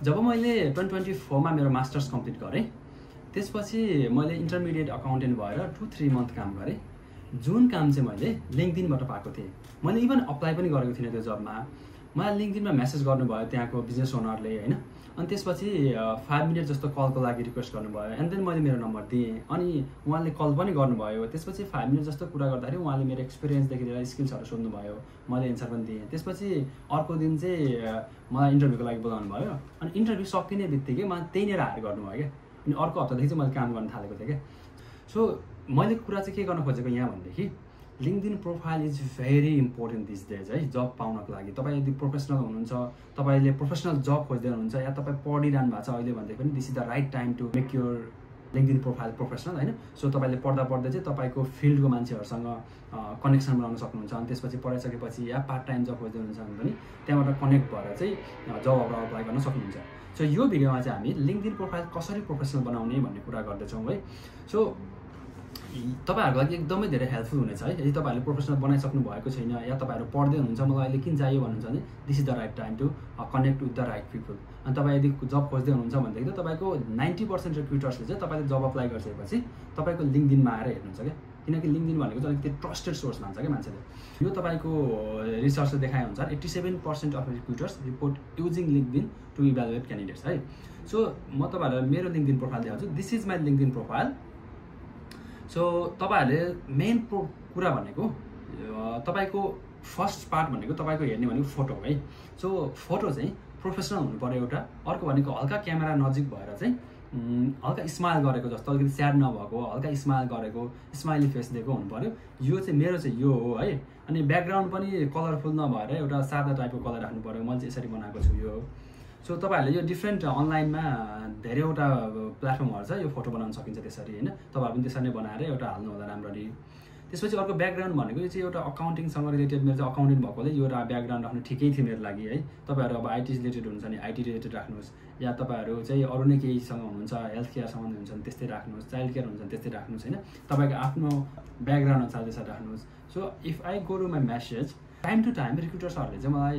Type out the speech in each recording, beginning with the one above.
जब मैले 2024 मा मेरो मास्टर्स कम्प्लिट गरेँ त्यसपछि मैले इन्टरमिडिएट अकाउन्टेन्ट भएर 2-3 मन्थ काम गरेँ। जुन काम चाहिँ मैले लिङ्क्डइनबाट पाएको थिएँ, मैले इभन अप्लाई पनि गरेको थिइनँ त्यो जबमा। मलाई लिङ्क्डइनमा मेसेज गर्नुभयो त्यहाँको बिजनेस ओनरले हैन। अनि त्यसपछि 5 मिनट जस्तो कलको लागि रिक्वेस्ट गर्नुभयो एन्ड देन मैले मेरो नम्बर दिएँ अनि उहाँले कल पनि गर्नुभयो। त्यसपछि 5 मिनट जस्तो कुरा गर्दाखेरि उहाँले मेरो एक्सपिरियन्सदेखि लिएर स्किल्सहरू सोध्नुभयो, मैले एन्सर पनि दिएँ। त्यसपछि अर्को दिन चाहिँ मलाई इन्टरभ्यूको लागि बोलाउनु भयो अनि इन्टरभ्यू सकिने बित्तिकै मलाई त्यहीँनिर हायर गर्नुभयो क्या। अनि अर्को हप्तादेखि चाहिँ मैले काम गर्न थालेको थिएँ क्या। सो मैले कुरा चाहिँ के गर्न खोजेको यहाँ भनेदेखि LinkedIn profile is very important this days है, जब पाउनको लागि। तपाईँ यदि प्रोफेसनल हुनुहुन्छ, तपाईँले प्रोफेसनल जब खोज्दै हुनुहुन्छ या तपाईँ पढिरहनु भएको छ अहिले भन्दै पनि this is the right time to make your LinkedIn profile professional होइन। सो तपाईँले पढ्दा पढ्दै चाहिँ तपाईँको फिल्डको मान्छेहरूसँग कनेक्सन बनाउन सक्नुहुन्छ। अनि त्यसपछि पढाइसकेपछि या पार्ट टाइम जब खोज्दै हुनुहुन्छ भने पनि त्यहाँबाट कनेक्ट भएर चाहिँ जबहरू अप्लाई गर्न सक्नुहुन्छ। सो यो भिडियोमा चाहिँ हामी लिङ्क्डइन प्रोफाइल कसरी प्रोफेसनल बनाउने भन्ने कुरा गर्दैछौँ है। सो तपाईहरुको लागि एकदमै धेरै हेल्पफुल हुनेछ है। यदि तपाईहरुले प्रोफेसनल बनाइसक्नु भएको छैन या तपाईहरु पढ्दै हुनुहुन्छ, मलाई अहिले किन चाहियो भन्नुहुन्छ भने this is the right time to connect with the right people. अनि तपाईँ यदि जब खोज्दै हुनुहुन्छ भनेदेखि त तपाईँको 90% रिक्रुटर्सले चाहिँ तपाईँले जब अप्लाई गरिसकेपछि तपाईँको लिङ्क्डइनमा आएर हेर्नुहुन्छ क्या। किनकि लिङ्क्डइन भनेको चाहिँ अलिकति ट्रस्टेड सोर्स मान्छ क्या मान्छेले। यो तपाईँको रिसर्चले देखाए अनुसार 87% of recruiters report using LinkedIn to evaluate candidates है। सो म तपाईँहरूलाई मेरो लिङ्क्डइन प्रोफाइल देखाउँछु। This is my LinkedIn profile. So तपाईहरुले मेन कुरा भनेको तपाईको फर्स्ट पार्ट भनेको तपाईको हेर्ने भनेको फोटो है। सो फोटो चाहिँ प्रोफेसनल हुनु पर्यो एउटा। अर्को भनेको हल्का क्यामेरा नजिक भएर चाहिँ हल्का स्माइल गरेको जस्तो, अलिकति स्याड नभएको, हल्का स्माइल गरेको, स्माइली फेस दिएको हुनु पर्यो। यो चाहिँ मेरो चाहिँ यो हो है। अनि ब्याकग्राउन्ड पनि कलरफुल नभएर एउटा सादा टाइपको कलर राख्नु पर्यो। मैले चाहिँ यसरी बनाएको छु यो। सो तपाईहरुले यो डिफ्रेन्ट अनलाइनमा धेरैवटा प्लेटफर्महरु छ, यो फोटो बनाउन सकिन्छ त्यसरी हैन। तपाईहरु पनि त्यसरी नै बनाएर एउटा हाल्नु होला राम्ररी। त्यसपछि अर्को ब्याकग्राउन्ड भनेको यो चाहिँ एउटा अकाउन्टिङसँग रिलेटेड, मेरो चाहिँ अकाउन्टेन्ट भएकोले यो एउटा ब्याकग्राउन्ड राख्नु ठिकै थियो मेरो लागि है। तपाईहरु अब आईटी रिलेटेड हुनुहुन्छ भने आईटी रिलेटेड राख्नुहोस्, या तपाईहरु चाहिँ अरु नै केहीसँग हुनुहुन्छ, हेल्थ केयरसँग हुनुहुन्छ भने त्यस्तै राख्नुहोस्, चाइल्ड केयर हुन्छ भने त्यस्तै राख्नुहोस् हैन। तपाईको आफ्नो ब्याकग्राउन्ड अनुसार त्यसरी राख्नुहोस्। So if I go to my message, time to time रिक्रुटर्सहरूले चाहिँ मलाई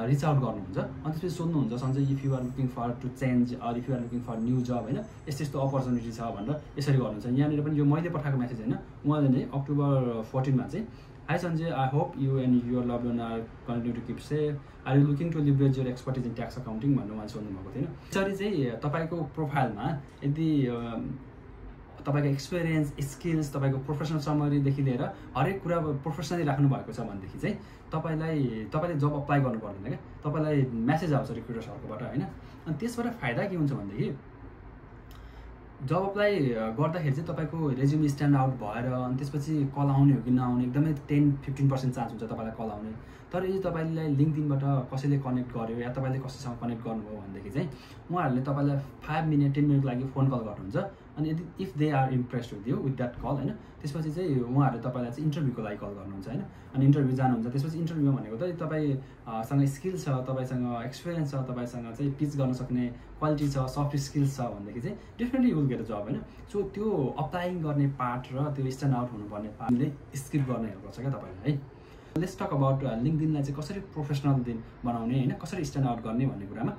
रिच आउट गर्नुहुन्छ अनि त्यसपछि सोध्नुहुन्छ Sanjay if you are looking for to change or if you are looking for new job होइन, यस्तो यस्तो अपर्च्युनिटी छ भनेर यसरी गर्नुहुन्छ। यहाँनिर पनि यो मैले पठाएको मेसेज होइन, उहाँले नै अक्टोबर 14 मा चाहिँ hi Sanjay, I hope you and your love one are continue to keep safe, are you looking to leverage your expertise in tax accounting भनेर उहाँले सोध्नुभएको थियो। यसरी चाहिँ तपाईँको प्रोफाइलमा यदि तपाईको एक्सपिरियन्स, स्किल्स, तपाईको प्रोफेसनल समरीदेखि लिएर हरेक कुरा प्रोफेसनली राख्नु भएको छ भनेदेखि चाहिँ तपाईले जब अप्लाई गर्नु पर्दैन क्या। तपाईलाई मेसेज आउँछ रिक्रुटर्सहरुकोबाट हैन। अनि त्यसबाट फाइदा के हुन्छ भनेदेखि जब अप्लाई गर्दाखेरि चाहिँ तपाईको रेज्युमे स्ट्यान्ड आउट भएर अनि त्यसपछि कल आउने हो कि नआउने एकदमै 10-15% चान्स हुन्छ तपाईलाई कल आउने। तर यदि तपाईलाई लिङ्क्डइनबाट कसैले कनेक्ट गर्यो या तपाईले कसैसँग कनेक्ट गर्नुभयो भनेदेखि चाहिँ उहाँहरूले तपाईलाई 5 मिनट 10 मिनटको लागि फोन कल गर्नुहुन्छ। अनि यदि if they are impressed with you with that call होइन, त्यसपछि चाहिँ उहाँहरूले तपाईँलाई चाहिँ इन्टरभ्यूको लागि कल गर्नुहुन्छ होइन। अनि इन्टरभ्यू जानुहुन्छ। त्यसपछि इन्टरभ्यू भनेको त तपाईँसँग स्किल छ, तपाईँसँग एक्सपिरियन्स छ, तपाईँसँग चाहिँ पिच गर्न सक्ने क्वालिटी छ, सफ्ट स्किल्स छ भनेदेखि चाहिँ definitely you will get a job होइन। सो त्यो अप्लाइङ गर्ने पार्ट र त्यो स्ट्यान्ड आउट हुनुपर्ने पार्टले स्किप गर्ने हेल्प गर्छ क्या तपाईँलाई है। लेट्स टक अबाउट लिङ्क्डइनलाई चाहिँ कसरी प्रोफेसनल बनाउने होइन, कसरी स्ट्यान्ड आउट गर्ने भन्ने कुरामा।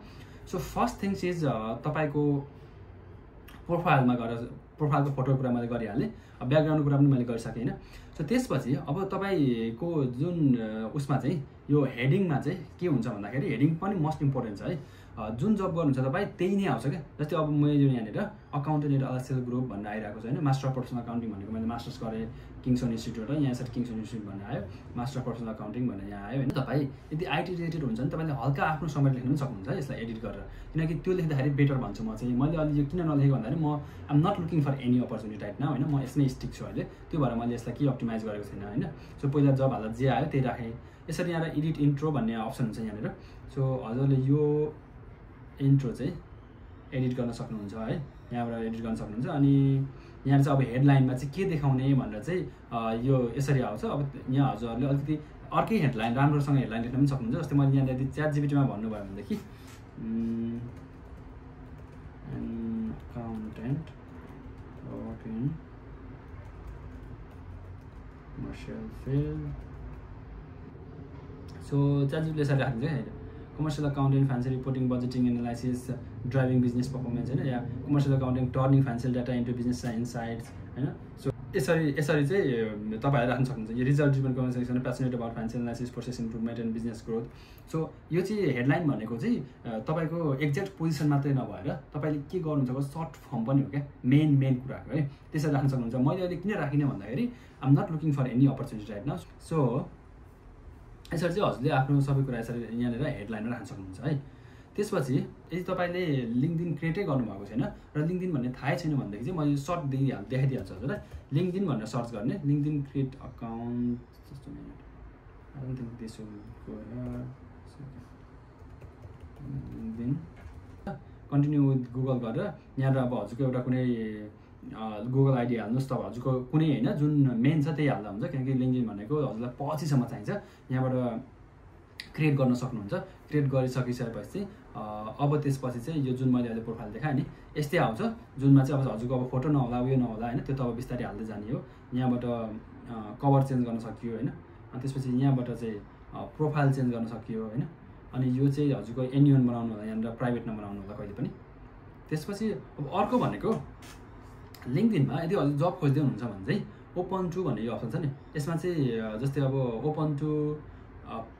सो फर्स्ट थिङ्स इज तपाईँको प्रोफाइलमा गएर प्रोफाइलको फोटोको कुरा मैले गरिहालेँ, ब्याकग्राउन्डको कुरा पनि मैले गरिसकेँ होइन। सो त्यसपछि अब तपाईँको जुन उसमा चाहिँ यो हेडिङमा चाहिँ के हुन्छ भन्दाखेरि हेडिङ पनि मोस्ट इम्पोर्टेन्ट छ है। जुन जब गर्नुहुन्छ तपाईँ त्यही नै आउँछ क्या। जस्तै अब मैले यहाँनिर अकाउन्टेन्ट एलएलसी ग्रुप भन्ने आइरहेको छ होइन। मास्टर अफ प्रोफेसनल अकाउन्टिङ भनेको मैले मास्टर्स गरेँ किङ्सन इन्स्टिट्युट, यहाँ यसरी किङ्सन इन्स्टिट्युट भन्ने आयो, मास्टर अफ प्रोफेसनल अकाउन्टिङ भन्ने यहाँ आयो होइन। तपाईँ यदि आइटी रिलेटेड हुन्छ भने तपाईँले हल्का आफ्नो समय लेख्न पनि सक्नुहुन्छ यसलाई एडिट गरेर, किनकि त्यो लेख्दाखेरि बेटर भन्छु म चाहिँ। मैले अलि यो किन नलेखेको भन्दाखेरि म am not looking for any opportunity right now होइन, म यसमै स्टिक छु अहिले। त्यो भएर मैले यसलाई केही अप्टिमाइज गरेको छैन होइन। सो पहिला जब हाल्दा जे आयो त्यही राखेँ। यसरी यहाँ एडिट इन्ट्रो भन्ने अप्सन हुन्छ यहाँनिर। सो हजुरले यो इन्ट्रो चाहिँ एडिट गर्न सक्नुहुन्छ है, यहाँबाट एडिट गर्न सक्नुहुन्छ। अनि यहाँ चाहिँ अब हेडलाइनमा चाहिँ के देखाउने भनेर चाहिँ यो यसरी आउँछ। अब यहाँ हजुरहरूले अलिकति अर्कै हेडलाइन राम्रोसँग हेडलाइन लेख्न पनि सक्नुहुन्छ। जस्तै मैले यहाँ यदि च्याट जिपिटीमा भन्नुभयो भनेदेखि accountant in commercial field, so chat जिपिटीले यसरी राखिदिन्छ क्या। Commercial accountant financial reporting budgeting analysis driving business performance होइन या commercial accountant turning financial data into business insights होइन सो यसरी चाहिँ तपाईँहरूले राख्न सक्नुहुन्छ यो result driven communication passionate about financial analysis process improvement and business growth so यो चाहिँ हेडलाइन भनेको चाहिँ तपाईँको एक्ज्याक्ट पोजिसन मात्रै नभएर तपाईँले के गर्नुहुन्छ सर्ट फर्म पनि हो क्या मेन कुराको है त्यसरी राख्न सक्नुहुन्छ मैले अहिले किन राखिनँ भन्दाखेरि I'm not looking for any opportunity right now so यसरी चाहिँ हजुरले आफ्नो सबै कुरा यसरी यहाँनिर हेडलाइनमा राख्न सक्नुहुन्छ है त्यसपछि यदि तपाईँले लिङ्कडिन क्रिएटै गर्नुभएको छैन र लिङ्कडिन भन्ने थाहै छैन भनेदेखि चाहिँ मैले सर्ट देखाइदिइहाल्छु हजुरलाई लिङ्कडिन भनेर सर्च गर्ने लिङ्कडिन क्रिएट अकाउन्ट जस्तो लिङ्कडिन कन्टिन्यू विथ गुगल गरेर यहाँनिर अब हजुरको एउटा कुनै गुगल आइडी हाल्नुहोस् तब हजुरको कुनै होइन जुन मेन छ त्यही हाल्दा हुन्छ किनकि लिङ्कडिन भनेको हजुरलाई पछिसम्म चाहिन्छ यहाँबाट क्रिएट गर्न सक्नुहुन्छ क्रिएट गरिसकिसकेपछि अब त्यसपछि चाहिँ यो जुन मैले अहिले प्रोफाइल देखाएँ नि यस्तै आउँछ जुनमा चाहिँ अब हजुरको अब फोटो नहोला उयो नहोला होइन त्यो त अब बिस्तारै हाल्दै जाने हो यहाँबाट कभर चेन्ज गर्न सकियो होइन अनि त्यसपछि यहाँबाट चाहिँ प्रोफाइल चेन्ज गर्न सकियो होइन अनि यो चाहिँ हजुरको एन्युअन बनाउनु होला यहाँनिर प्राइभेट नबनाउनु होला कहिले पनि त्यसपछि अब अर्को भनेको लिङ्कडिनमा यदि हजुर जब खोज्दै हुनुहुन्छ भने चाहिँ ओपन टु भन्ने यो अप्सन छ नि यसमा चाहिँ जस्तै अब open to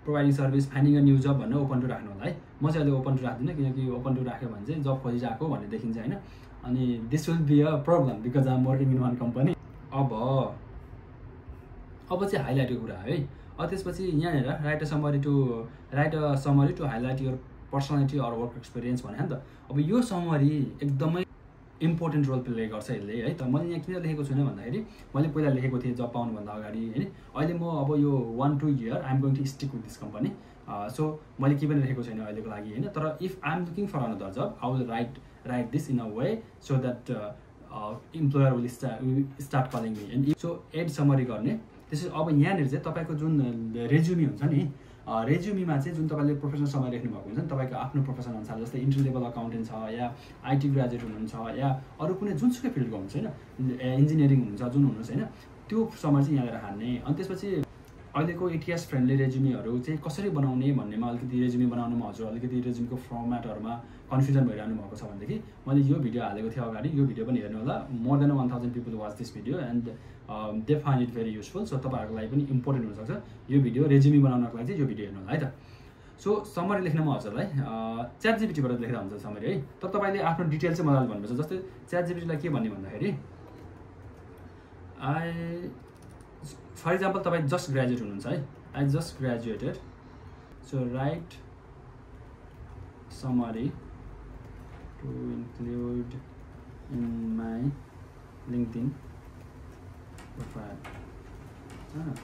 providing service finding a new job भनेर ओपन टु राख्नु होला है म चाहिँ अहिले ओपन टु राख्दिनँ किनकि ओपन टु राख्यो भने चाहिँ जब खोजिरहेको भन्ने देखिन्छ होइन अनि this will be a problem because I am working in one company अब चाहिँ हाइलाइटको कुरा है त्यसपछि यहाँनिर write a summary to highlight your personality or work experience भने नि त अब यो समरी एकदमै इम्पोर्टेन्ट रोल प्ले गर्छ यसले है त मैले यहाँ किन लेखेको छुइनँ भन्दाखेरि मैले पहिला लेखेको थिएँ जब पाउनुभन्दा अगाडि होइन अहिले म अब यो 1-2 year I'm going to stick with this company so मैले के पनि लेखेको छैन अहिलेको लागि होइन तर if I am looking for another job I will write this in a way so that employer will start calling me and so add summary गर्ने त्यसपछि अब यहाँनिर चाहिँ तपाईँको जुन रेज्युमी हुन्छ नि रेज्युमीमा चाहिँ जुन तपाईँले प्रोफेसनल समरी लेख्नु भएको हुन्छ नि तपाईँको आफ्नो प्रोफेसन अनुसार जस्तै इन्ट्री लेभल अकाउन्टेन्ट छ या आइटी ग्रेजुएट हुनुहुन्छ या अरू कुनै जुनसुकै फिल्डको हुन्छ होइन इन्जिनियरिङ हुन्छ जुन हुनुहोस् होइन त्यो समरी चाहिँ यहाँनिर हान्ने अनि त्यसपछि अहिलेको एटिएस फ्रेन्डली रेज्युमीहरू चाहिँ कसरी बनाउने भन्नेमा अलिकति रेज्युमी बनाउनुमा हजुर अलिकति रेज्युमीको फर्मेटहरूमा कन्फ्युजन भइरहनु भएको छ भनेदेखि मैले यो भिडियो हालेको थिएँ अगाडि यो भिडियो पनि हेर्नु होला more than 1000 people watch this video and they find it very useful so तपाईँहरूको लागि पनि इम्पोर्टेन्ट हुनसक्छ यो भिडियो रेज्युमी बनाउनको लागि चाहिँ यो भिडियो हेर्नु होला है त सो समरी लेख्न म हजुरलाई च्याट जिपिटीबाट लेख्दा हुन्छ समरी है तर तपाईँले आफ्नो डिटेल चाहिँ मजाले भन्नुपर्छ जस्तै च्याट जिपिटीलाई के भन्ने भन्दाखेरि फर इक्जाम्पल तपाईँ जस्ट ग्रेजुएट हुनुहुन्छ है I just graduated so write summary to include in my LinkedIn profile चाहिँ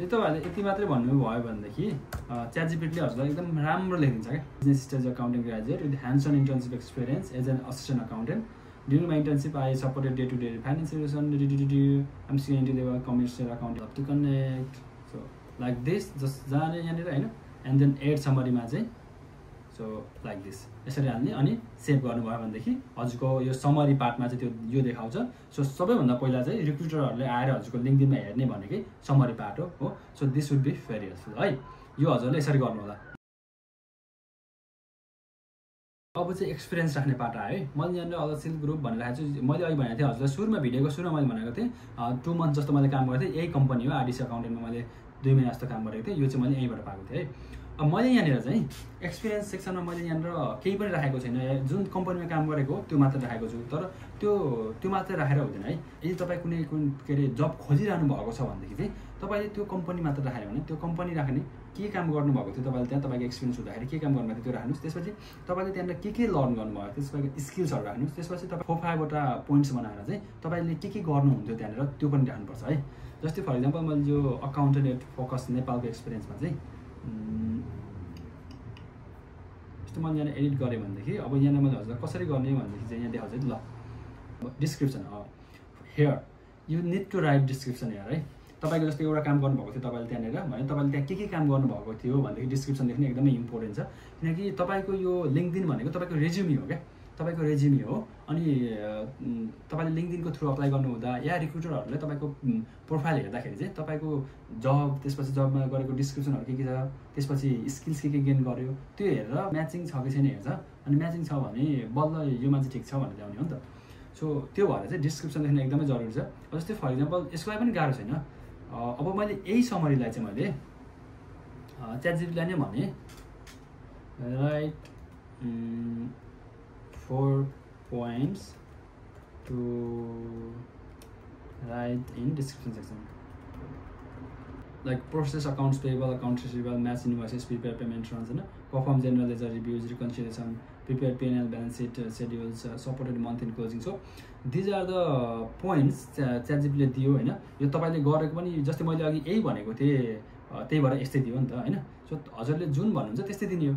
तपाईँहरूले यति मात्रै भन्नुभयो भनेदेखि च्याट जिपिटीले हजुरलाई एकदम राम्रो लेखिदिन्छ क्या business stage accounting graduate with hands on internship experience as an assistant accountant During my internship, I supported day-to-day financial I'm seeing level commercial account to connect. So like this, just and then add summary ma chai. So like this. यसरी हाल्ने अनि save गर्नुभयो भनेदेखि हजुरको यो summary पार्टमा चाहिँ त्यो यो देखाउँछ सो सबैभन्दा पहिला चाहिँ रिक्रुटरहरूले आएर हजुरको लिङ्कडिनमा हेर्ने भनेकै समरी पार्ट हो so this would be very helpful है यो हजुरले यसरी गर्नु होला अब चाहिँ एक्सपिरियन्स राख्ने पार्ट आयो है मैले यहाँनिर अलसिल ग्रुप भनेर राखेको छु मैले अघि भनेको थिएँ हजुरलाई सुरुमा भिडियोको सुरुमा मैले भनेको थिएँ 2 months जस्तो मैले काम गरेको थिएँ यही कम्पनी हो आरडिसी अकाउन्टेन्टमा मैले 2 महिना जस्तो काम गरेको थिएँ यो चाहिँ मैले यहीँबाट पाएको थिएँ है अब मैले यहाँनिर चाहिँ एक्सपिरियन्स सेक्सनमा मैले यहाँनिर केही पनि राखेको छैन जुन कम्पनीमा काम गरेको त्यो मात्र राखेको छु तर त्यो मात्रै राखेर हुँदैन है यदि तपाईँ कुनै के अरे जब खोजिरहनु भएको छ भनेदेखि चाहिँ तपाईँले त्यो कम्पनी मात्र राखेर भने त्यो कम्पनी राख्ने के काम गर्नुभएको थियो तपाईँले त्यहाँ तपाईँको एक्सपिरियन्स हुँदाखेरि के काम गर्नुभएको थियो त्यो राख्नुहोस् त्यसपछि तपाईँले त्यहाँनिर के लर्न गर्नुभएको थियो त्यसपछि स्किल्सहरू राख्नुहोस् त्यसपछि तपाईँ 4-5वटा पोइन्ट्स बनाएर चाहिँ तपाईँले के गर्नुहुन्थ्यो त्यहाँनिर त्यो पनि राख्नुपर्छ है जस्तै फर इक्जाम्पल मैले यो अकाउन्टेन्ट एट फोकस नेपालको एक्सपिरियन्समा चाहिँ यस्तो मैले यहाँनिर एडिट गरेँ भनेदेखि अब यहाँनिर मैले हजुरलाई कसरी गर्ने भनेदेखि चाहिँ यहाँ देखाउँछ ल description here you need to write description here है तपाईँको जस्तो एउटा काम गर्नुभएको थियो तपाईँले त्यहाँनिर भने तपाईँले त्यहाँ के काम गर्नुभएको थियो भनेदेखि डिस्क्रिप्सन लेख्ने एकदमै इम्पोर्टेन्ट छ किनकि तपाईँको यो लिङ्कडिन भनेको तपाईँको रेज्युमी हो क्या तपाईँको रेज्युमे हो। अनि तपाईँले लिङ्कडिनको थ्रु अप्लाई गर्नुहुँदा या रिक्रुटरहरूले तपाईँको प्रोफाइल हेर्दाखेरि चाहिँ तपाईँको जब, त्यसपछि जबमा गरेको डिस्क्रिप्सनहरू के छ, त्यसपछि स्किल्स के गेन गर्यो, त्यो हेरेर म्याचिङ छ कि छैन हेर्छ। अनि म्याचिङ छ भने बल्ल यो मान्छे ठिक छ भनेर ल्याउने हो नि त। सो त्यो भएर चाहिँ डिस्क्रिप्सन लेख्न एकदमै जरुरी छ। जस्तै फर इक्जाम्पल यसको लागि पनि गाह्रो छैन। अब मैले यही समरीलाई चाहिँ मैले च्याटजिपिटीलाई नै भने right 4 points to write in description section, like process accounts payable, accounts receivable, match invoices, prepare payment runs, perform general ledger reviews, reconciliation, prepare P&L balance sheet schedules, supported month in closing. So these are the points च्याटजिपिटीले दियो हैन। यो तपाईले गरेको पनि जस्तै मैले अघि यही भनेको थिएँ, त्यही भएर यस्तै दियो नि त हैन। सो हजुरले जुन भन्नुहुन्छ त्यस्तै दिने हो।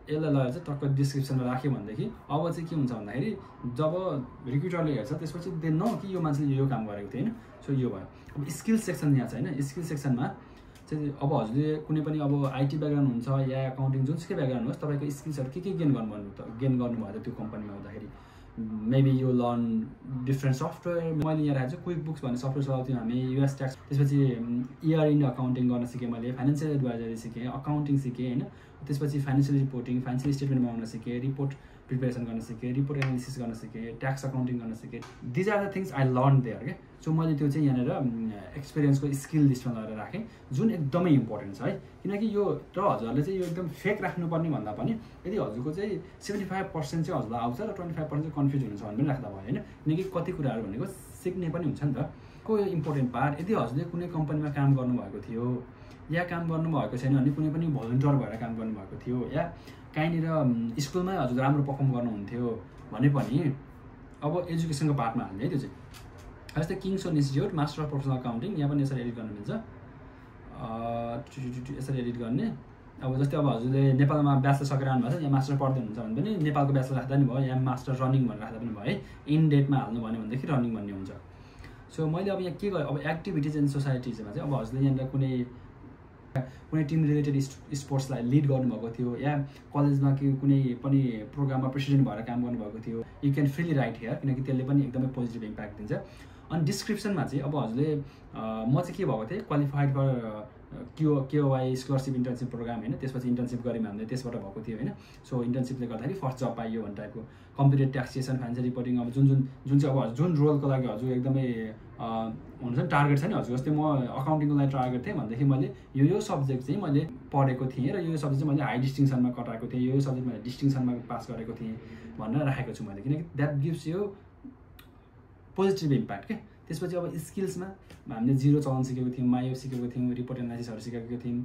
यसलाई लगेर चाहिँ टक्क डिस्क्रिप्सनमा राख्यो भनेदेखि अब चाहिँ के हुन्छ भन्दाखेरि जब रिक्रुटरले हेर्छ त्यसपछि देख्न कि यो मान्छेले यो काम गरेको थियो हैन। सो यो भयो। अब स्किल सेक्सन यहाँ छ हैन। स्किल सेक्सनमा चाहिँ अब हजुरले कुनै पनि अब आइटी ब्याकग्राउन्ड हुन्छ या अकाउन्टिङ जुनसुकै ब्याकग्राउन्ड होस्, तपाईँको स्किल्सहरू के गेन गर्नुभयो त त्यो कम्पनीमा हुँदाखेरि मेबी यो लर्न डिफ्रेन्ट सफ्टवेयर। मैले यहाँ राखेको छु क्विक बुक्स भन्ने सफ्टवेयर चलाउँथ्यौँ हामी, युएस ट्याक्स, त्यसपछि इयर इन अकाउन्टिङ गर्न सिकेँ मैले, फाइनेन्सियल एडभाइजरी सिकेँ, अकाउन्टिङ सिकेँ हैन। त्यसपछि फाइनेन्सियल रिपोर्टिङ, फाइनेन्सियल स्टेटमेन्ट बनाउन सिकेँ, रिपोर्ट प्रिपेरेसन गर्न सिकेँ, रिपोर्ट एनालिसिस गर्न सिकेँ, ट्याक्स अकाउन्टिङ गर्न सिकेँ। These are the things I learn there के। सो मैले त्यो चाहिँ यहाँनिर एक्सपिरियन्सको स्किल लिस्टमा लगेर राखेँ, जुन एकदमै इम्पोर्टेन्ट छ है। किनकि यो र हजुरले चाहिँ यो एकदम फेक राख्नुपर्ने भन्दा पनि यदि हजुरको चाहिँ 75% चाहिँ हजुरलाई आउँछ र 25% चाहिँ कन्फ्युज हुनुहुन्छ भने पनि राख्दा भयो होइन। किनकि कति कुराहरू भनेको सिक्ने पनि हुन्छ नि त। को इम्पोर्टेन्ट पार्ट, यदि हजुरले कुनै कम्पनीमा काम गर्नुभएको थियो या काम गर्नुभएको छैन भने कुनै पनि भलन्टियर भएर काम गर्नुभएको थियो या कहीँनिर स्कुलमै हजुर राम्रो पर्फर्म गर्नुहुन्थ्यो भने पनि अब एजुकेसनको पार्टमा हाल्ने है। त्यो चाहिँ जस्तै Kingston institute master of professional accounting, यहाँ पनि यसरी एडिट गर्न मिल्छ, यसरी एडिट गर्ने। अब जस्तै अब हजुरले नेपालमा ब्याचलर सकेर आउनुभएको छ, यहाँ मास्टर पढ्दै हुनुहुन्छ भने पनि नेपालको ब्याचलर राख्दा पनि भयो, यहाँ मास्टर रनिङ भनेर राख्दा पनि भयो है। इन डेटमा हाल्नु भन्यो भनेदेखि रनिङ भन्ने हुन्छ। सो मैले अब यहाँ के गरेँ, अब एक्टिभिटिज एन्ड सोसाइटिजमा चाहिँ अब हजुरले यहाँनिर कुनै टिम रिलेटेड स्पोर्ट्सलाई लिड गर्नुभएको थियो या कलेजमा कुनै पनि प्रोग्राममा प्रेसिडेन्ट भएर काम गर्नुभएको थियो, you can freely write here, किनकि त्यसले पनि एकदमै पोजिटिभ इम्प्याक्ट दिन्छ। अनि डिस्क्रिप्सनमा चाहिँ अब हजुरले म चाहिँ के भएको थिएँ, qualified for KOY scholarship internship program होइन, त्यसपछि इन्टर्नसिप गऱ्यौँ हामीले, त्यसबाट भएको थियो होइन। सो इन्टर्नसिपले गर्दाखेरि फर्स्ट जब पाइयो भन्ने टाइपको, कम्प्युटर ट्याक्सेसन, फाइनेन्सियल रिपोर्टिङ, अब जुन चाहिँ अब जुन रोलको लागि हजुर एकदमै हुन्छ नि टार्गेट छ नि हजुर। जस्तै म अकाउन्टिङको लागि टार्गेट थिएँ भनेदेखि मैले यो सब्जेक्ट चाहिँ मैले पढेको थिएँ र यो सब्जेक्ट चाहिँ मैले हाई डिस्टिङसनमा कटाएको थिएँ, यो सब्जेक्ट मैले डिस्टिङसनमा पास गरेको थिएँ भनेर राखेको छु मैले, किनकि that gives you positive impact के। त्यसपछि अब स्किल्समा हामीले जिरो चलाउन सिकेको थियौँ, मायो सिकेको थियौँ, रिपोर्ट एनालिसिसहरू सिकेको थियौँ,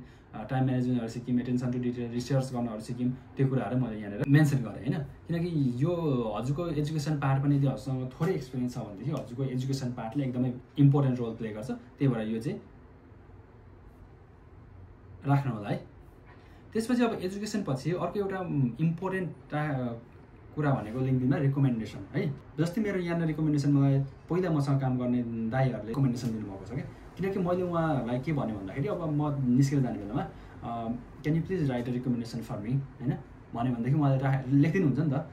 टाइम म्यानेजमेन्टहरू सिक्यौँ, एटेन्सन टु डिटेल, रिसर्च गर्नहरू सिक्यौँ। त्यो कुराहरू मैले यहाँनिर मेन्सन गरेँ होइन। किनकि यो हजुरको एजुकेसन पार्ट पनि यदि हजुरसँग थोरै एक्सपिरियन्स छ भनेदेखि हजुरको एजुकेसन पार्टले एकदमै इम्पोर्टेन्ट रोल प्ले गर्छ। त्यही भएर यो चाहिँ राख्नु होला है। त्यसपछि अब एजुकेसन पछि अर्को एउटा इम्पोर्टेन्ट कुरा भनेको लिङ्कडिनमा रिकमेन्डेसन है। जस्तै मेरो यहाँनिर रिकमेन्डेसन मलाई पहिला मसँग काम गर्ने दाइहरूले रिकमेन्डेसन दिनुभएको छ क्या। किनकि मैले उहाँहरूलाई के भन्यो भन्दाखेरि अब म निस्केर जाने बेलामा can you please write a recommendation for me होइन भन्यो भनेदेखि उहाँले लेखिदिनुहुन्छ नि त,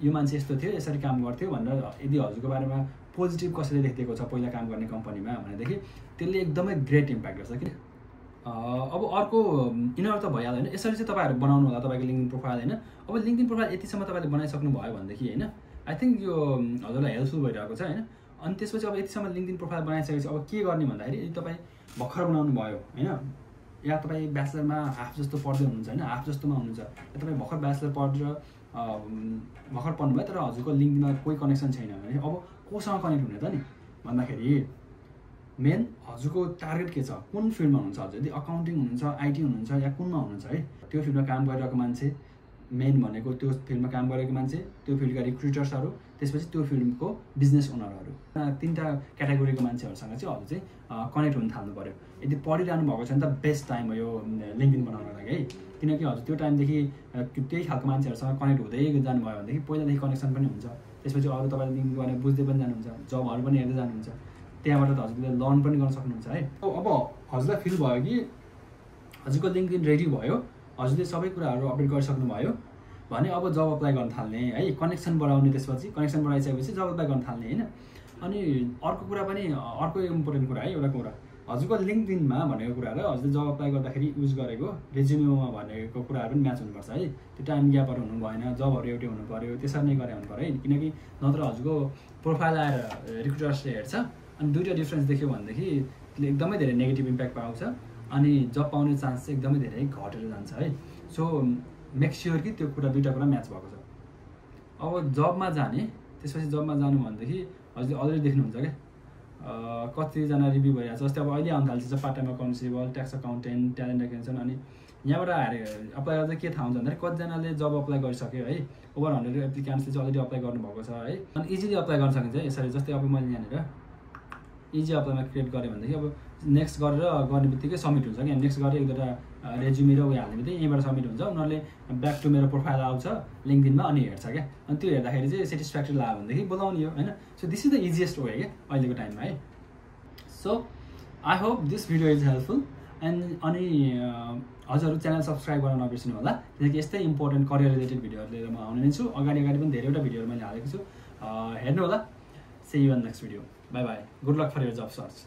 यो मान्छे यस्तो थियो, यसरी काम गर्थ्यो भनेर। यदि हजुरको बारेमा पोजिटिभ कसैले लेखिदिएको छ पहिला काम गर्ने कम्पनीमा भनेदेखि त्यसले एकदमै ग्रेट इम्प्याक्ट गर्छ कि। अब अर्को यिनीहरू त भइहाल्यो होइन। यसरी चाहिँ तपाईँहरू बनाउनु होला तपाईँको लिङ्कडिन प्रोफाइल होइन। अब लिङ्कडिन प्रोफाइल यतिसम्म तपाईँले बनाइसक्नु भयो भनेदेखि होइन, आई थिङ्क यो हजुरलाई हेल्पफुल भइरहेको छ होइन। अनि त्यसपछि अब यतिसम्म लिङ्कडिन प्रोफाइल बनाइसकेपछि अब के गर्ने भन्दाखेरि यदि तपाईँ भर्खर बनाउनु भयो होइन, या तपाईँ ब्याचलरमा हाफ जस्तो पढ्दै हुनुहुन्छ होइन, हाफ जस्तोमा हुनुहुन्छ, या तपाईँ भर्खर ब्याचलर पढेर भर्खर पढ्नुभयो तर हजुरको लिङ्कडिनमा कोही कनेक्सन छैन भने अब कोसँग कनेक्ट हुने त नि भन्दाखेरि मेन हजुरको टार्गेट के छ, कुन फिल्डमा हुनुहुन्छ हजुर। यदि अकाउन्टिङ हुनुहुन्छ, आइटी हुनुहुन्छ या कुनमा हुनुहुन्छ है, त्यो फिल्डमा काम गरिरहेको मान्छे, मेन भनेको त्यो फिल्डमा काम गरेको मान्छे, त्यो फिल्डका रिक्रुटर्सहरू, त्यसपछि त्यो फिल्डको बिजनेस ओनरहरू, तीनवटा क्याटेगोरीको मान्छेहरूसँग चाहिँ हजुर चाहिँ कनेक्ट हुन थाल्नु पऱ्यो। यदि पढिरहनु भएको छ भने त बेस्ट टाइम हो यो लिङ्कडिन बनाउनको लागि है। किनकि हजुर त्यो टाइमदेखि त्यही खालको मान्छेहरूसँग कनेक्ट हुँदै जानुभयो भनेदेखि पहिलादेखि कनेक्सन पनि हुन्छ, त्यसपछि अरू तपाईँले लिङ्कडिन गरेर बुझ्दै पनि जानुहुन्छ, जबहरू पनि हेर्दै जानुहुन्छ, त्यहाँबाट त हजुरले लर्न पनि गर्न सक्नुहुन्छ है। अब हजुरलाई फिल भयो कि हजुरको लिङ्कडिन रेडी भयो, हजुरले सबै कुराहरू अपडेट गरिसक्नु भयो, भने अब जब अप्लाई गर्न थाल्ने है, कनेक्सन बढाउने, त्यसपछि कनेक्सन बढाइसकेपछि जब अप्लाई गर्न थाल्ने होइन। अनि अर्को कुरा पनि, अर्को इम्पोर्टेन्ट कुरा है, एउटा कुरा हजुरको लिङ्क्डइनमा भनेको कुरा र हजुरले जब अप्लाई गर्दाखेरि युज गरेको रेज्युमेमा भनेको कुराहरू पनि म्याच हुनुपर्छ है। त्यो टाइम ग्यापहरू हुनु भएन, जबहरू एउटै हुनु पऱ्यो, त्यसरी नै गरे हुनु पऱ्यो है। किनकि नत्र हजुरको प्रोफाइल आएर रिक्रुटर्सले हेर्छ अनि दुईवटा डिफ्रेन्स देख्यो भनेदेखि एकदमै धेरै नेगेटिभ इम्प्याक्ट पाउँछ अनि जब पाउने चान्स चाहिँ एकदमै धेरै घटेर जान्छ है। सो मेक स्योर कि त्यो कुरा दुईवटा कुरा म्याच भएको छ। अब जबमा जाने, त्यसपछि जबमा जानु भनेदेखि हजुरले अलरेडी देख्नुहुन्छ क्या कतिजना रिभ्यू भइरहेको छ। जस्तै अब अहिले आउनु थाल्छ part time accountable, tax accountant, talent acquisition. अनि यहाँबाट आएर अप्लाई गर्दा के थाहा हुन्छ भन्दाखेरि कतिजनाले जब अप्लाई गरिसक्यो है, ओभर 100 एप्लिकेन्ट्सले चाहिँ अलरेडी अप्लाई गर्नुभएको छ है। अनि इजिली अप्लाई गर्न सकिन्छ यसरी। जस्तै अब मैले यहाँनिर इजी अप्लाईमा क्रिएट गरेँ भनेदेखि अब नेक्स्ट गरेर गर्ने बित्तिकै सबमिट हुन्छ क्या। नेक्स्ट गरेर एक दुईवटा रेज्युमे र उयो हाल्ने बित्तिकै यहीँबाट सबमिट हुन्छ। उनीहरूले ब्याक टु मेरो प्रोफाइल आउँछ लिङ्क्डइनमा अनि हेर्छ क्या। अनि त्यो हेर्दाखेरि चाहिँ सेटिस्फ्याक्ट्री लाग्यो भनेदेखि बोलाउने हो होइन। So this is the easiest way क्या अहिलेको टाइममा है। So I hope this video is helpful. And अनि हजुरहरू च्यानल सब्सक्राइब गर्न नबिर्सिनु होला, किनकि यस्तै इम्पोर्टेन्ट करियर रिलेटेड भिडियोहरू लिएर म आउने नै छु। अगाडि पनि धेरैवटा भिडियोहरू मैले हालेको छु, हेर्नु होला। See you in the next video. Bye bye. Good luck for your job search.